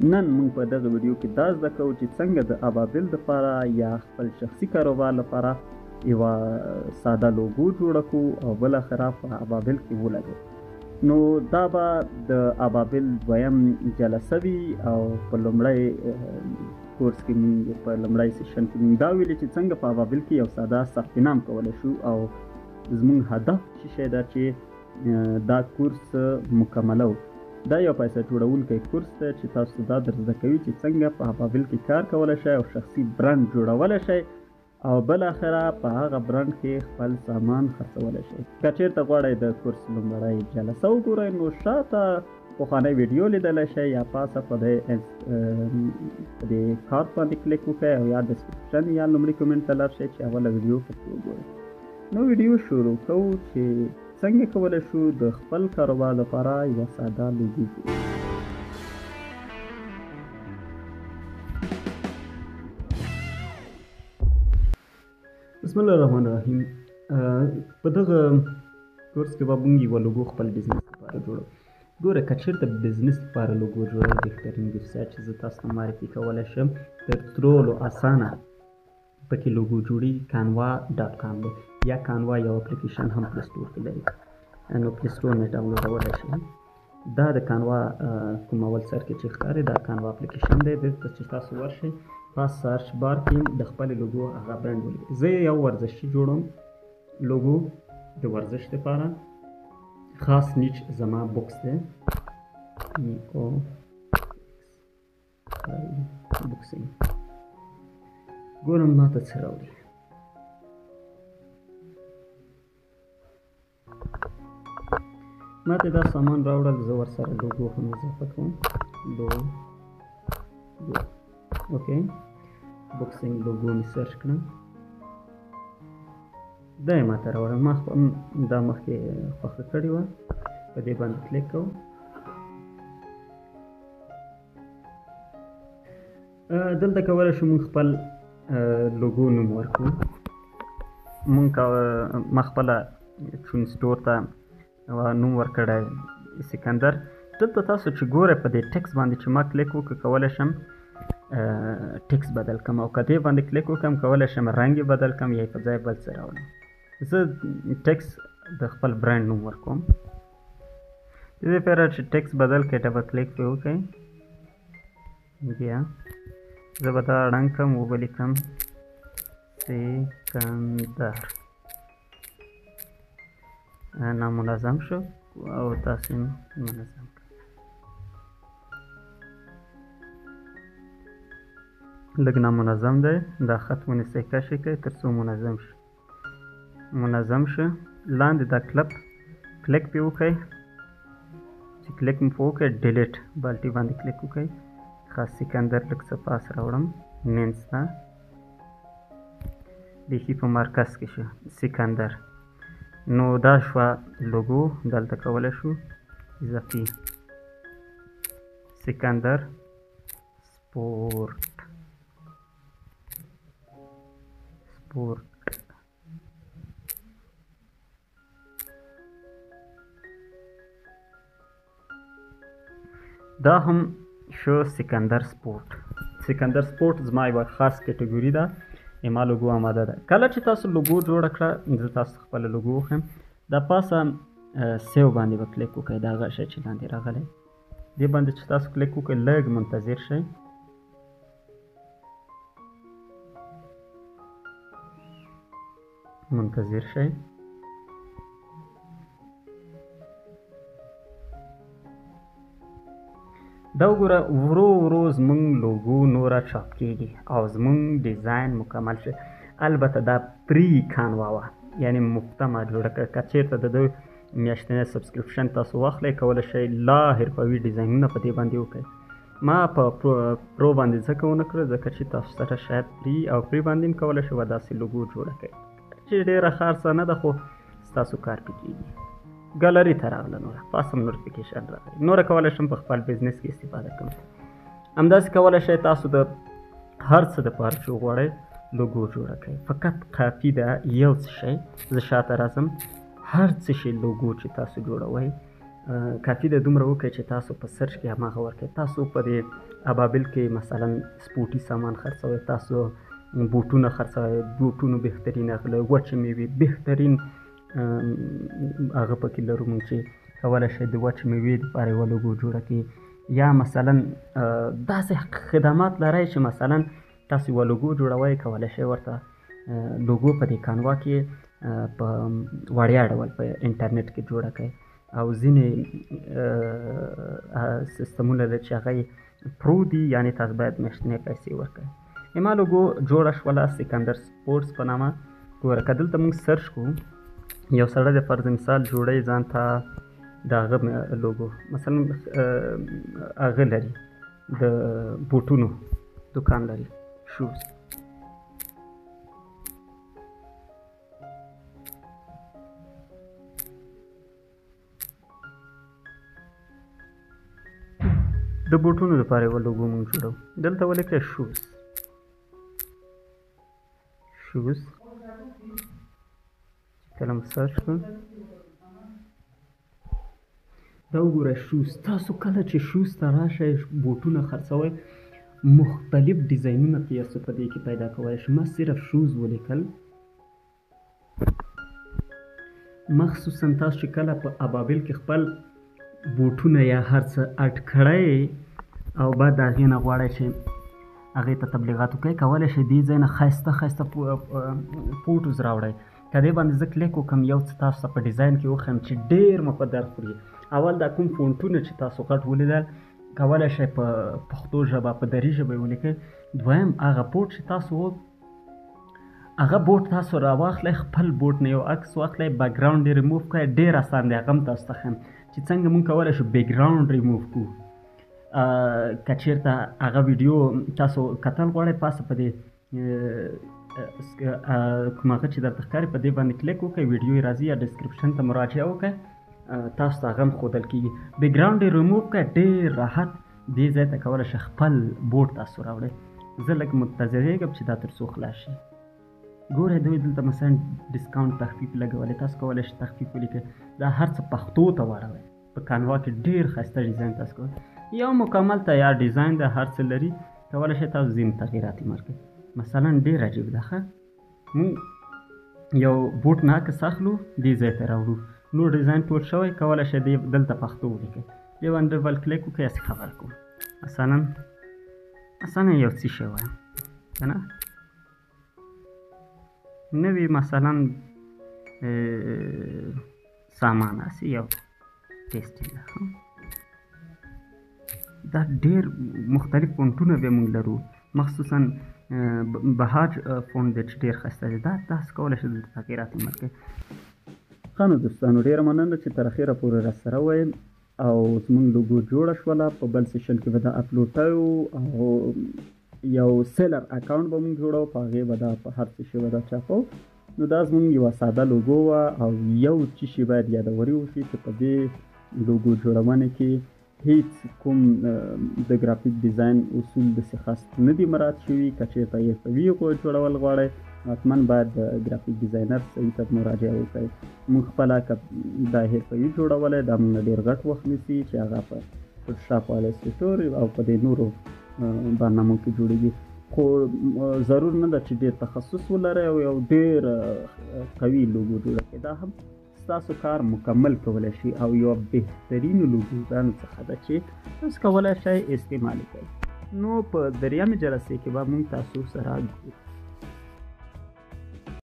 نن موږ په دغه ویډیو کې دا زده کوو چې څنګه د ابابیل دپاره یا خپل شخصي کاروبار لپاره یوه ساده لوګو جوړه کړو او بالاخره په ابابیل کې ولګوو. نو دا به د ابابیل دویم جلسه وي او په لومړی کورس کې موږ په لومړی session کې موږ دا ویلي چې څنګه په ابابیل کې یو ساده ثبت نام کولی شو او زموږ هدف څه شی ده چې دا کورس مکملو. دا یو پیسه جوړونکی کورس دی چې تاسو دا در زده کوي چې څنګه په ابابیل کې کار کولی شئ او شخصي برند جوړولی شئ او بالاخره په هغه برند کې خپل سامان خرڅولی شئ. که چیرته غواړئ د کورس لومړی جلسه وګورئ نو شاته پخوانۍ ویډیو لیدلی شئ یا پاسه په دې کارت باندې کلیک وکړئ او یا description یا لومړي comment ته لاړ شئ چې اوله ویډیو پکې وګورئ. نو ویډیو شروع کوو چې څنګه کولی شو د خپل کاروبار لپاره یوه ساده لوګو جوړ کړو. بسم الله الرحمن الرحیم. په دغه کورس کې به موږ یوه لوګو خپل business لپاره جوړو. ګوره که چېرته business لپاره لوګو جوړوئ بهترین ویب سایټ چې زه تاسو ته معرفي کولی شم تر ټولو اسانه پکې لوګو جوړېږي Canva.com دی، یا Canva یو اپلیکیشن هم Play Store کې لري، نو Play Store نه ډاونلوډولی شئ. دا د Canva کوم اول سر کې چې ښکاري دا Canva اپلیکیشن دی. دلته چې تاسو ورشئ په search bar کې د خپلې لوګو هغه برند ولیکئ. زه یو ورزشي جوړوم لوګو د ورزش لپاره، خاص niche زما box دی، B O X I boxing. ګورم ما ته څه راوړي. ما ته دا سامان راوړل، زه ورسره لوګو هم اضافه کوم. لوګو okay، boxing لوګو مې search کړم، دا یې ماته راوړه. ما دا مخکې خوښه کړې وه، په دې باندې کلیک کوم. دلته کولی شو موږ خپل لوګو نوم ورکړو. موږ ما خپله چون store ته نوم ورکړی سکندر. دلته تاسو چې ګورئ په دې ټیکس باندې چې ما کلیک وکړ کولی شم ټیکس بدل کړم، او که دې باندې کلیک وکړم کولی شم رنګ یې بدل کړم یا یې په ځای بل څه راوړم. زه ټیکس د خپل برند نوم ورکوم. د دې لپاره چې ټیکس بدل کړئ double click پرې وکړئ. بیا زه به دا ړنګ کړم، وبه لیکم سکندر. نامنظم شو او تاسو یې منظم کړئ. لږ نامنظم دی، دا خط ونیسئ کش یې کړئ تر څو منظم شي. منظم شو. لاندې دا کلپ کلیک پرې وکړئ، چې کلیک مې پرې وکړئ delete بالټي باندې کلیک وکړئ. خاص سکندر لږ څه پاس راوړم منځ ته، بیخي په مرکز کې شو سکندر. نو دا شوه لوګو. دلته کولی شو اضافي سکندر سپورت سپورت. دا هم شو سکندر سپورت. سکندر سپورت زما یوه خاص category ده، ما لوګو آماده ده. کله چې تاسو لوګو جوړه کړه، زه تاسو خپله لوګو وښیم. دا پاسه save باندې به کلیک وکړئ، دا هغه شی چې لاندې راغلی دې باندې چې تاسو کلیک وکړئ لږ منتظر شئ. منتظر شئ. دا وګوره ورو ورو زموږ لوګو نوره چاپ کېږي او زموږ design مکمل شي. البته دا free Canva وه، یعنې مفته ما جوړه کړه. که چېرته د ده میاشتنی subscription تاسو واخلئ کولی شئ لا حرفوي ډیزاینونه په دې باندې وکړئ. ما په pro باندې ځکه ونه کړه ځکه چې تاسو سره شاید free او free باندې هم کولی شئ داسې لوګو جوړه کړئ چې ډېره ښه ارسه نه ده خو ستاسو کار پې کېږي. ګالري ته راغله، نوره پاسم notification راغلی، نوره کولی شم په خپل business کې استفاده کړم. همداسې کولی شئ تاسو د هر څه دپاره چې وغواړئ لوګو جوړه کړئ. فقط کافي ده یو څه شی، زه شاته راځم، هر څه شی لوګو چې تاسو جوړوئ کافي ده دومره وکړئ چې تاسو په search کې هماغه ورکړئ. تاسو په دې ابابیل کې مثلا سپورټي سامان خرڅوئ، تاسو بوټونه خرڅوئ، بوټونو بهترین اخلئ، وچې میوې بهترین هغه پکې لرو موږ چې کولی شئ د وچې میوې دپاره یوه لوګو جوړه کړئ. یا مثلا داسې خدمات لرئ چې مثلا تاسو یوه لوګو جوړوئ، کولی شئ ورته لوګو په دې Canva کې په وړیا ډول په انټرنیټ کې جوړه کړئ. او ځینې سیستمونه لري چې هغه یې pro دي، یعنې تاسو باید میاشتنۍ پیسې ورکړئ. زما لوګو جوړه شوله سکندر سپورټس په نامه. ګوره که دلته موږ search کوو، یو سړی د فرض مثال جوړوي ځان ته د هغه لوګو، مثلا هغه لري د بوټونو دکان لري، shoes. د بوټونو دپاره یوه لوګو موږ جوړوو. دلته ولیکئ shoes، shoes. کله مو search کړو دا وګورئ shoes. تاسو کله چې shoes ته راشئ، بوټونه خرڅوئ، مختلف ډیزاینونه تاسو په دې کې پیدا کولی شئ. ما صرف shoes ولیکل. مخصوصا تاسو چې کله په ابابیل کې خپل بوټونه یا هر څه add کړئ او بعد د هغې نه غواړئ چې هغې ته تبلیغات وکړئ، کولی شئ دې ځای نه ښایسته ښایسته photos راوړئ. که دې باندې زه کلیک وکړم، یو څه تاسو ته په ډیزاین کې وښیم چې ډېر مو په درد خوري. اول دا کوم فونټونه چې تاسو غټ ولیدل، کولی شئ په پښتو ژبه، په دري ژبه یې ولیکئ. دویم هغه بوټ چې تاسو هغه بوټ تاسو راواخلئ، خپل بوټ نه یو عکس واخلئ، بکګراونډ یې ریموو کړئ. ډېر اسان دی، هغه هم تاسو ته ښیم چې څنګه موږ کولی شو بکګراونډ ریموو کړو. که چېرته هغه ویډیو تاسو کتل غواړئ، پاسه په دې کوم هغه چې درته ښکاري په دې باندې کلیک وکړئ، ویډیو یې راځي، یا description ته مراجعه وکړئ، تاسو ته هغه هم ښودل کېږي. بکګراونډ یې ریموو کړئ، ډېر راحت دې ځای ته کولی شئ خپل بوټ تاسو راوړئ. زه لږ منتظرېږم چې دا تر څو خلاص شي. ګورئ دوی دلته مثلا discount تخفیف لګولی، تاسو کولی شئ تخفیف ولیکئ. دا هر څه پښتو ته واړوئ. په Canva کې ډېر ښایسته ډیزاین تاسو کولی، یو مکمل تیار ډیزاین ده، هر څه لري، کولی شئ تاسو ځینې تغییرات یې ورکړئ. مثلا ډېر عجیب ده، ښه موږ یو بوټ نه عکس اخلو، دې ځای ته راوړو، نور ډیزاین ټول شوی، کولی شئ دې دلته پښتو ولیکئ. دې باندې double click وکړئ، هسې خبر کوم. مثلا یو څه شی وایم که نه، نوی مثلا سامان، هسې یو testing ده. دا ډېر مختلف فونټونه بیا موږ لرو، مخصوصا بهاج فونټ دی چې ډېر ښایسته دی. دا تاسو کولی شئ دلته تغییرات هم ورکړئ. ښه نو دوستانو، ډېره مننه چې تر اخره پورې راسره وئ او زموږ لوګو جوړه شوله. په بل session کې به دا اپلوډ کوو او یو seller account به موږ جوړوو، په هغې به دا په هر څه شي به دا چاپوو. نو دا زموږ یوه ساده لوګو وه. او یو څه شي باید یادوري وشي چې په دې لوګو جوړونه کې هیڅ کوم د graphic design اصول داسې خاص نه دي مراعات شوي. که چېرته حرفوي جوړول غواړئ، حتما باید د graphic designer صحیح ته مراجعه وکړئ. موږ خپله که دا حرفوي جوړولی، دا موږ ډېر غټ وخت نیسي چې هغه په Photoshop او Illustrator او په دې نورو برنامو کې جوړېږي. خو ضرور نه ده چې ډېر تخصص ولرئ او یو ډېر قوي لوګو جوړه کړئ. دا هم ستاسو کار مکمل کولی شي او یو بهترینو لوګوګانو څخه ده چې تاسو کولی شئ استعمال یې کړئ. نو په دریمې جلسې کې به موږ تاسو سره ګورو.